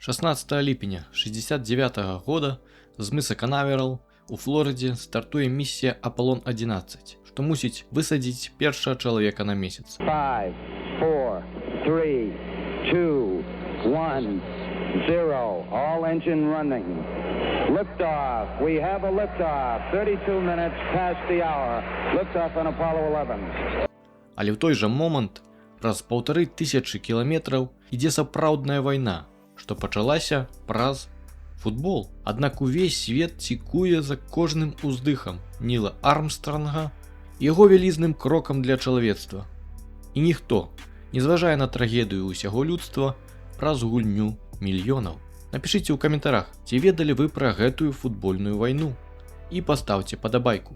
16 ліпеня 69 -го года з мыса Канаверал у Флорыдзе стартуе місія Аполлон 11, што мусіць высадзіць першага чалавека на месяц. 5, 4, 3, 2, 1, 0. All engine running. Liftoff. We have a liftoff. 32 minutes past the hour. Liftoff on Apollo 11. Але ў той жа момант праз 1500 кіламетраў ідзе сапраўдная вайна, што пачалася праз футбол. Аднак увесь свет цікуе за кожным уздыхам Ніла Армстронга і яго вялізным крокам для чалавецтва. І ніхто не зважае на трагедыю ўсяго людства праз гульню мільёнаў. Напішыце ў каментарах, ці ведалі вы пра гэтую футбольную вайну, і пастаўце падабайку.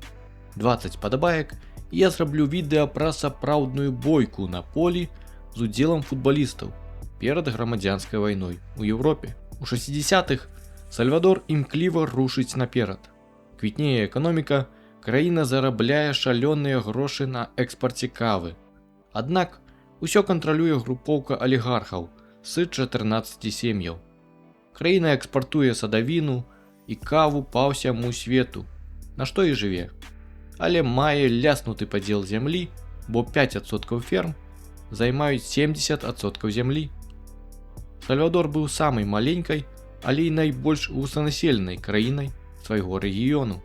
20 падабаек, і я зраблю відэа пра сапраўдную бойку на полі з удзелам футбалістаў перад грамадзянскай вайной у Еўропе. У 60-х Сальвадор імкліва рушыць наперад. Квітнее эканоміка, краіна зарабляе шалёныя грошы на экспарце кавы. Аднак усё кантралюе групоўка алігархаў з 14 сем'яў. Краіна экспартуе садавіну і каву па ўсяму свету, на што і жыве. Але мае ляснуты падзел зямлі, бо 5% ферм займаюць 70% зямлі. Сальвадор быў самай маленькай, але і найбольш густанаселенай краінай свайго рэгіёну.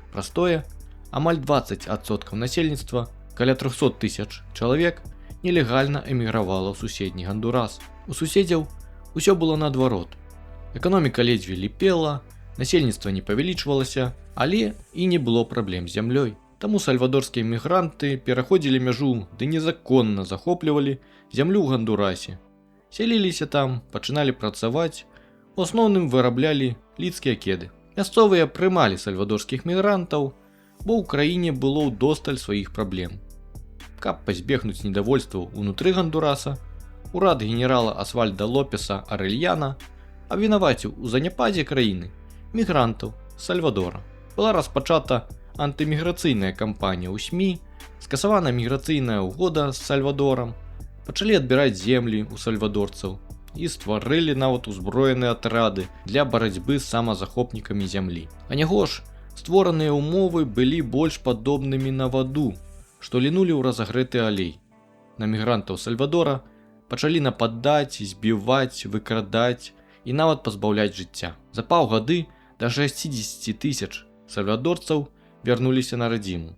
Праз тое, амаль 20% насельніцтва, каля 300 тысяч чалавек, нелегальна эмігравала ў суседні Гандурас. У суседзяў усё было наадварот. Эканоміка ледзьве ліпела, насельніцтва не павялічвалася, але і не было праблем з зямлёй. Таму сальвадорскія мігранты пераходзілі мяжу ды незаконна захоплівалі зямлю ў Гандурасе. Сяліліся там, пачыналі працаваць, у асноўным выраблялі лідскія кеды. Мясцовыя прымалі сальвадорскіх мігрантаў, бо ў краіне было ўдосталь сваіх праблем. Каб пазбегнуць недовольству ўнутры Гандураса, урад генерала Асвальда Лопеса Арэльяна абвінаваціў у заняпадзе краіны мігрантаў Сальвадора. Была распачата антыміграцыйная кампанія ў СМІ, скасавана міграцыйная ўгода з Сальвадорам, пачалі адбіраць землі ў сальвадорцаў і стварылі нават узброеныя атрады для барацьбы з самазахопнікамі зямлі. А няго ж, створаныя ўмовы былі больш падобнымі на ваду, што лінулі ў разагрэты алей. На мігрантаў Сальвадора пачалі нападаць, збіваць, выкрадаць і нават пазбаўляць жыцця. За паўгады да 60 тысяч сальвадорцаў вярнуліся на радзіму.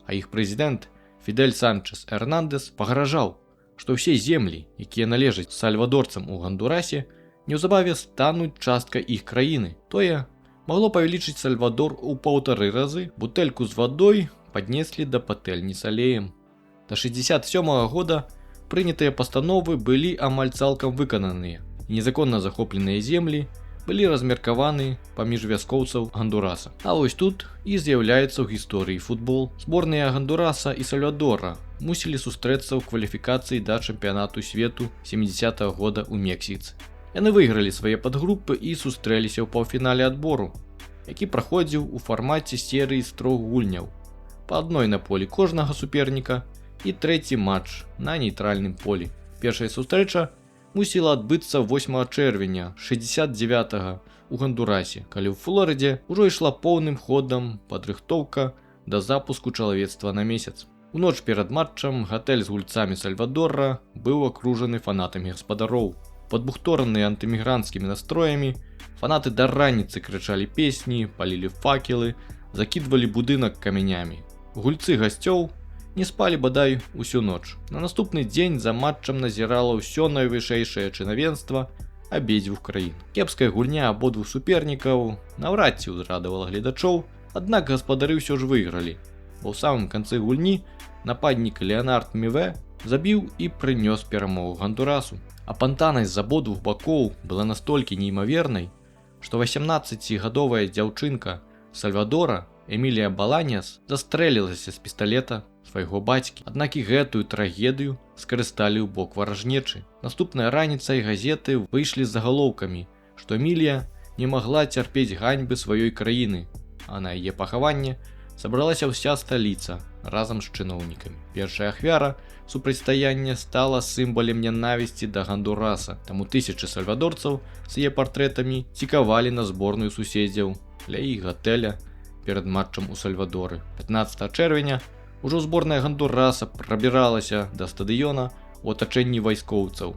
А іх прэзідэнт Фідель Санчес Эрнандес пагражаў, што ўсе землі, якія належаць сальвадорцам у Гандурасе, неўзабаве стануць часткай іх краіны. Тое магло павялічыць Сальвадор у паўтары разы. Бутэльку з вадой паднеслі да патэльні з алеем. Да 67 -го года прынятыя пастановы былі амаль цалкам выкананыя. Незаконна захопленыя землі былі размеркаваны паміж вяскоўцаў Гандураса. А вось тут і з'яўляецца ў гісторыі футбол. Зборныя Гандураса і Сальвадора мусілі сустрэцца ў кваліфікацыі да чэмпіянату свету 70 -го года ў Мексіцы. Яны выйгралі свае падгрупы і сустрэліся ў паўфінале адбору, які праходзіў у фармаце серыі з трох гульняў. Па адной на полі кожнага суперніка і трэці матч на нейтральным полі. Першая сустрэча мусіла адбыцца 8 чэрвеня 69 у Гандурасе, калі ў Флорыдзе ўжо ішла поўным ходам падрыхтоўка да запуску чалавецтва на месяц. У ноч перад матчам гатэль з гульцамі Сальвадора быў акружаны фанатамі гаспадароў. Падбухтораныя антымігранцкімі настроямі, фанаты да раніцы крычалі песні, палілі факелы, закідвалі будынак камянямі. Гульцы гасцёў не спалі бадай усю ноч. На наступны дзень за матчам назірала ўсё найвышэйшае чынавенства абедзвюх краін. Кепская гульня абодвух супернікаў наўрад ці ўзрадавала гледачоў, аднак гаспадары ўсё ж выйгралі. Бо ў самым канцы гульні нападнік Леонард Міве забіў і прынёс перамогу Гандурасу. Апантанасць з абодвух бакоў была настолькі неймавернай, што 18-гадовая дзяўчынка Сальвадора Эмілія Баланіас застрэлілася з пісталета свайго бацькі. Аднак і гэтую трагедыю скарысталі ў бок варажнечы. Наступная раніца і газеты выйшлі з загалоўкамі, што Эмілія не магла цярпець ганьбы сваёй краіны, а на яе пахаванне сабралася ўся сталіца. разам з чыноўнікамі. Першая ахвяра супрацьстаяння стала сімвалем нянавісці да Гандураса, таму тысячы сальвадорцаў з яе партрэтамі цікавалі на зборную суседзяў ля іх гатэля перад матчам у Сальвадоры. 15 чэрвеня ўжо зборная Гандураса прабіралася да стадыёна ў атачэнні вайскоўцаў.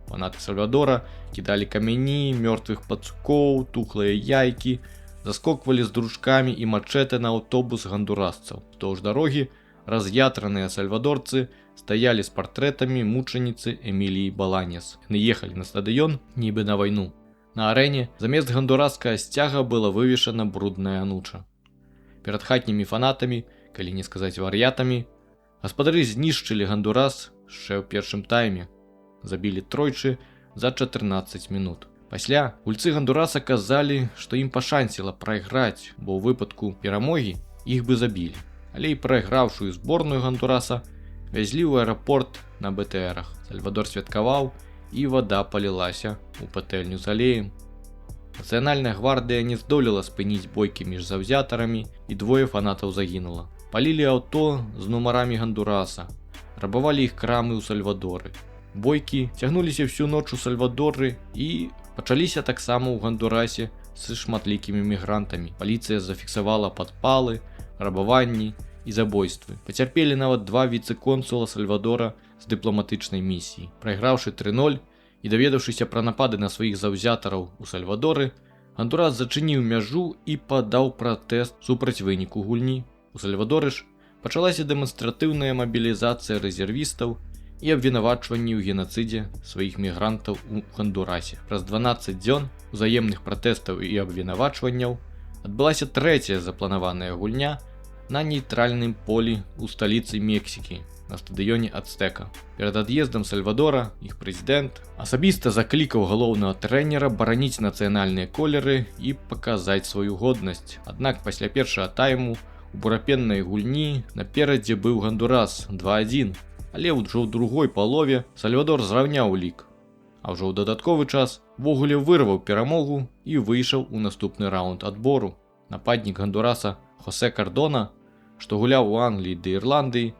Фанаты Сальвадора кідалі камяні, мёртвых пацукоў, тухлыя яйкі, заскоквалі з дручкамі і мачэтэ на аўтобус гандурасцаў. Уздоўж дарогі раз'ятраныя сальвадорцы стаялі з партрэтамі мучаніцы Эміліі Баланес. Яны ехалі на стадыён нібы на вайну. На арэне замест гандураскага сцяга была вывешана брудная ануча. Перад хатнімі фанатамі, калі не сказаць вар'ятамі, гаспадары знішчылі Гандурас яшчэ ў першым тайме, забілі тройчы за 14 мінут. Пасля гульцы Гандураса казалі, што ім пашанціла прайграць, бо ў выпадку перамогі іх бы забілі. Але і прайграўшую зборную Гандураса вязлі ў аэрапорт на БТРах. Сальвадор святкаваў, і вада палілася ў патэльню з алеем. Нацыянальная гвардыя не здолела спыніць бойкі між заўзятарамі, і двое фанатаў загінула. Палілі аўто з нумарамі Гандураса, рабавалі іх крамы ў Сальвадоры. Бойкі цягнуліся всю ноч у Сальвадоры і пачаліся таксама ў Гандурасе з шматлікімі мігрантамі. Паліцыя зафіксавала падпалы, рабаванні і забойствы. Пацярпелі нават два віцэ-консула Сальвадора з дыпламатычнай місіі. Прайграўшы 3-0 і даведаўшыся пра напады на сваіх заўзятараў у Сальвадоры, Гандурас зачыніў мяжу і падаў пратэст супраць выніку гульні. У Сальвадоры ж пачалася дэманстратыўная мабілізацыя рэзервістаў і абвінавачванні ў генацыдзе сваіх мігрантаў у Гандурасе. Праз 12 дзён узаемных пратэстаў і абвінавачванняў адбылася трэцяя запланаваная гульня на нейтральным полі ў сталіцы Мексікі на стадыёне Ацтэка. Перад ад'ездам Сальвадора іх прэзідэнт асабіста заклікаў галоўнага трэнера бараніць нацыянальныя колеры і паказаць сваю годнасць. Аднак пасля першага тайму у бурапеннай гульні наперадзе быў Гандурас 2-1, але ўжо ў другой палове Сальвадор зраўняў лік. А ўжо ў дадатковы час увогуле вырваў перамогу і выйшаў у наступны раунд адбору. Нападнік Гандураса Хосе Кардона, што гуляў у Англіі ды Ірландыі,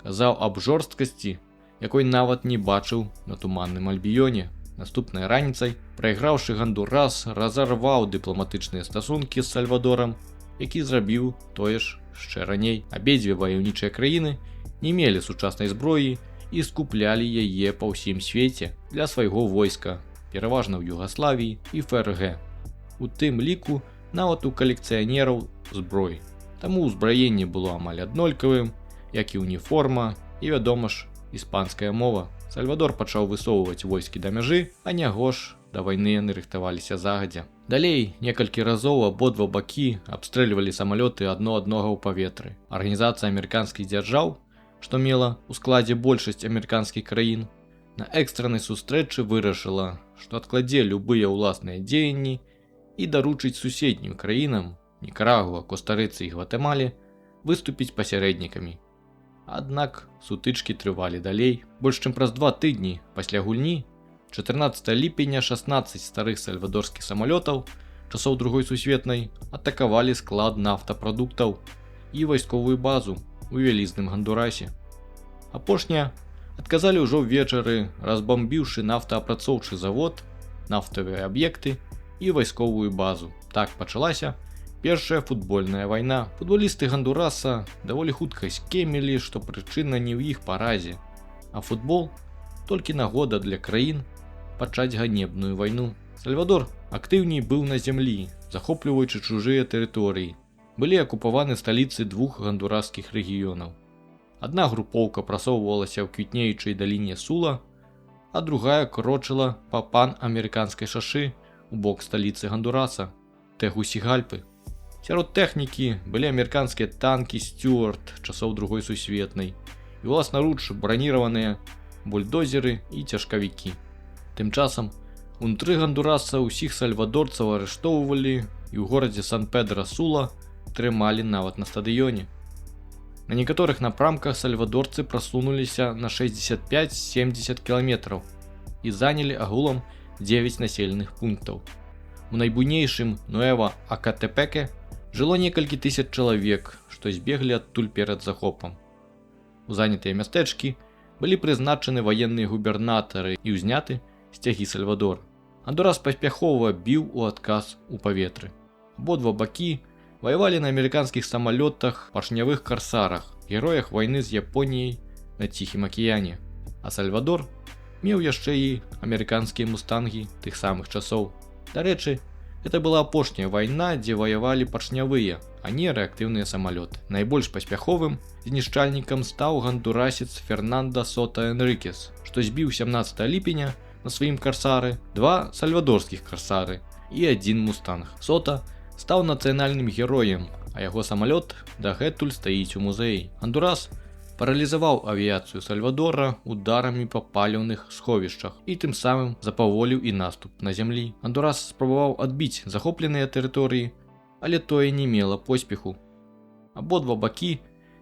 казаў аб жорсткасці, якой нават не бачыў на туманным Альбіёне. Наступнай раніцай, прайграўшы, Гандурас разарваў дыпламатычныя стасункі з Сальвадорам, які зрабіў тое ж яшчэ раней. Абедзве ваяўнічыя краіны не мелі сучаснай зброі і скуплялі яе па ўсім свеце для свайго войска, пераважна ў Югаславіі і ФРГ. У тым ліку нават у калекцыянераў зброі. Таму ўзбраенне было амаль аднолькавым, як і уніформа і, вядома ж, іспанская мова. Сальвадор пачаў высоўваць войскі да мяжы, а нягож да вайны яны рыхтаваліся загадзя. Далей некалькі разоў абодва бакі абстрэльвалі самалёты адно аднога ў паветры. Арганізацыя амерыканскіх дзяржаў, што мела ў складзе большасць амерыканскіх краін, на экстраннай сустрэчы вырашыла, што адкладзе любыя ўласныя дзеянні і даручыць суседнім краінам Нікарагуа, Коста-Рыцы і Гватэмале выступіць пасярэднікамі. Аднак сутычкі трывалі далей. Больш чым праз 2 тыдні пасля гульні, 14 ліпеня, 16 старых сальвадорскіх самалётаў часоў другой сусветнай атакавалі склад нафтапрадуктаў і вайсковую базу у вялізным Гандурасе. Апошняя адказалі ўжо ўвечары, разбамбіўшы нафтаапрацоўчы завод, нафтавыя аб'екты і вайсковую базу. Так пачалася першая футбольная вайна. Футболісты Гандураса даволі хутка скемілі, што прычына не ў іх паразе, а футбол толькі нагода для краін пачаць ганебную вайну. Сальвадор актыўней быў на зямлі, захопліваючы чужыя тэрыторыі. Былі акупаваны сталіцы двух гандураскіх рэгіёнаў. Адна групоўка прасоўвалася ў квітнеючай даліне Сула, а другая крочыла па пан-амерыканскай шашы у бок сталіцы Гандураса, Тэгусігальпы. Сярод тэхнікі былі амерыканскія танкі Сцюарт часоў другой сусветнай і уласнаруч браніраваныя бульдозеры і цяжкавікі. Тым часам унутры Гандураса ўсіх сальвадорцаў арыштоўвалі і ў горадзе Сан-Педра Сула трымалі нават на стадыёне. На некаторых напрамках сальвадорцы прасунуліся на 65-70 кіламетраў і занялі агулам 9 населеных пунктаў. У найбуйнейшым Нуэва Акатэпеке жыло некалькі тысяч чалавек, што збеглі адтуль перад захопам. У занятыя мястэчкі былі прызначаны ваенныя губернатары і ўзняты сцягі Сальвадор. Гандурас паспяхова біў у адказ у паветры. Абодва бакі ваявалі на амерыканскіх самалётах, паршнявых карсарах, героях вайны з Японіяй на Ціхім акіяне. А Сальвадор меў яшчэ і амерыканскія мустангі тых самых часоў. Дарэчы, это была апошняя вайна, дзе ваявалі паршнявыя, а не рэактыўныя самалёты. Найбольш паспяховым знішчальнікам стаў гандурасец Фернанда Сота Энрыкес, што збіў 17 ліпеня на сваім карсары два сальвадорскіх карсары і адзін мустанг. Сота стаў нацыянальным героем, а яго самалёт дагэтуль стаіць у музеі. Гандурас паралізаваў авіяцыю Сальвадора ударамі па паліўных сховішчах і тым самым запаволіў і наступ на зямлі. Гандурас спрабаваў адбіць захопленыя тэрыторыі, але тое не мела поспеху. Абодва бакі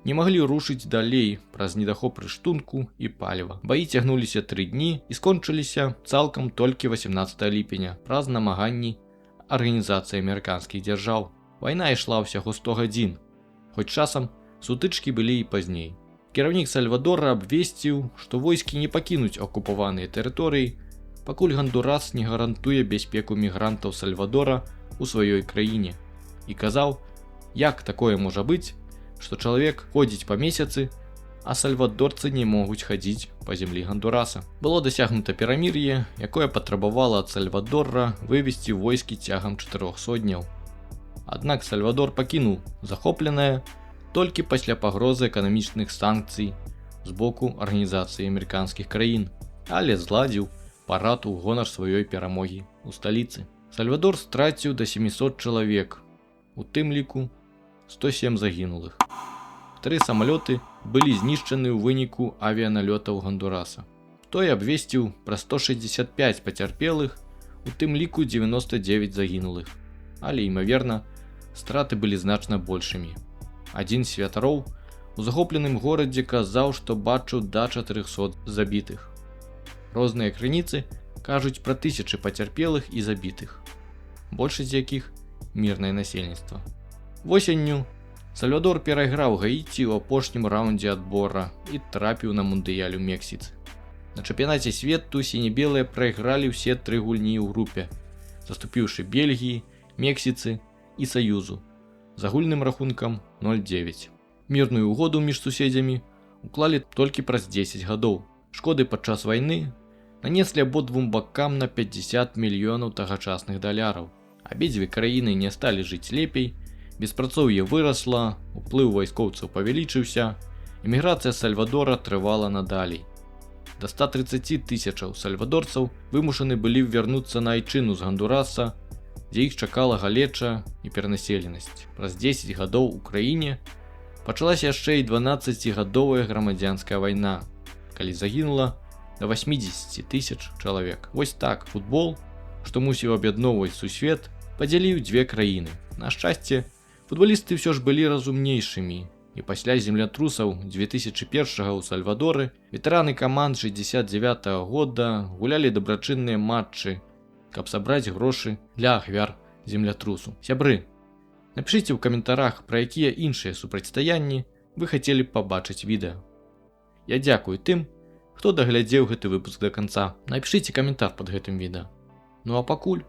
не маглі рушыць далей праз недахоп рыштунку і паліва. Баі цягнуліся 3 дні і скончыліся цалкам толькі 18 ліпеня праз намаганні Арганізацыі амерыканскіх дзяржаў. Вайна ішла ўсяго 100 гадзін, хоць часам сутычкі былі і пазней. Кіраўнік Сальвадора абвесціў, што войскі не пакінуць акупаваныя тэрыторыі, пакуль Гандурас не гарантуе бяспеку мігрантаў Сальвадора у сваёй краіне. І казаў, як такое можа быць, што чалавек ходзіць па месяцы, а сальвадорцы не могуць хадзіць па зямлі Гандураса. Было дасягнута перамір'е, якое патрабавала ад Сальвадора вывесці войскі цягам 400 дняў. Аднак Сальвадор пакінуў захопленае толькі пасля пагрозы эканамічных санкцый з боку Арганізацыі амерыканскіх краін, але зладзіў парад у гонар сваёй перамогі ў сталіцы. Сальвадор страціў да 700 чалавек, у тым ліку 107 загінулых. Тры самалёты былі знішчаны ў выніку авіяналётаў Гандураса. Той абвесціў пра 165 пацярпелых, у тым ліку 99 загінулых. Але, імаверна, страты былі значна большымі. Адзін з святароў у захопленым горадзе казаў, што бачыў да 400 забітых. Розныя крыніцы кажуць пра тысячы пацярпелых і забітых, большасць з якіх мірнае насельніцтва. Восенню Сальвадор перайграў Гаіці ў апошнім раўндзе адбора і трапіў на мундыяль у Мексіцы. На чэмпіянаце свету сіне-белыя прайгралі ўсе тры гульні ў групе, заступіўшы Бельгіі, Мексіцы і Саюзу з агульным рахункам 0,9. Мірную угоду між суседзямі уклалі толькі праз 10 гадоў. Шкоды падчас вайны нанеслі абодвум бакам на 50 мільёнаў тагачасных даляраў. Абедзве краіны не сталі жыць лепей, беспрацоўе вырасла, уплыў вайскоўцаў павялічыўся, эміграцыя Сальвадора трывала надалей. Да 130 тысячаў сальвадорцаў вымушаны былі вярнуцца на айчыну з Гандураса, дзе іх чакала галеча і перанаселенасць. Праз 10 гадоў у краіне пачалася яшчэ і 12гадовая грамадзянская вайна, калі загінула да 80 тысяч чалавек. Вось так футбол, што мусіў аб'ядноўваць сусвет, падзяліў дзве краіны. На шчасце, футбалісты ўсё ж былі разумнейшымі. І пасля землятрусаў 2001 ў Сальвадоры ветэраны каманд 69 -го года гулялі дабрачынныя матчы, каб сабраць грошы для ахвяр землятрусу. Сябры, напішыце ў каментарах, пра якія іншыя супрацьстаянні вы хацелі б пабачыць відэа. Я дзякую тым, хто даглядзеў гэты выпуск да канца. Напішыце каментар пад гэтым відэа. Ну а пакуль.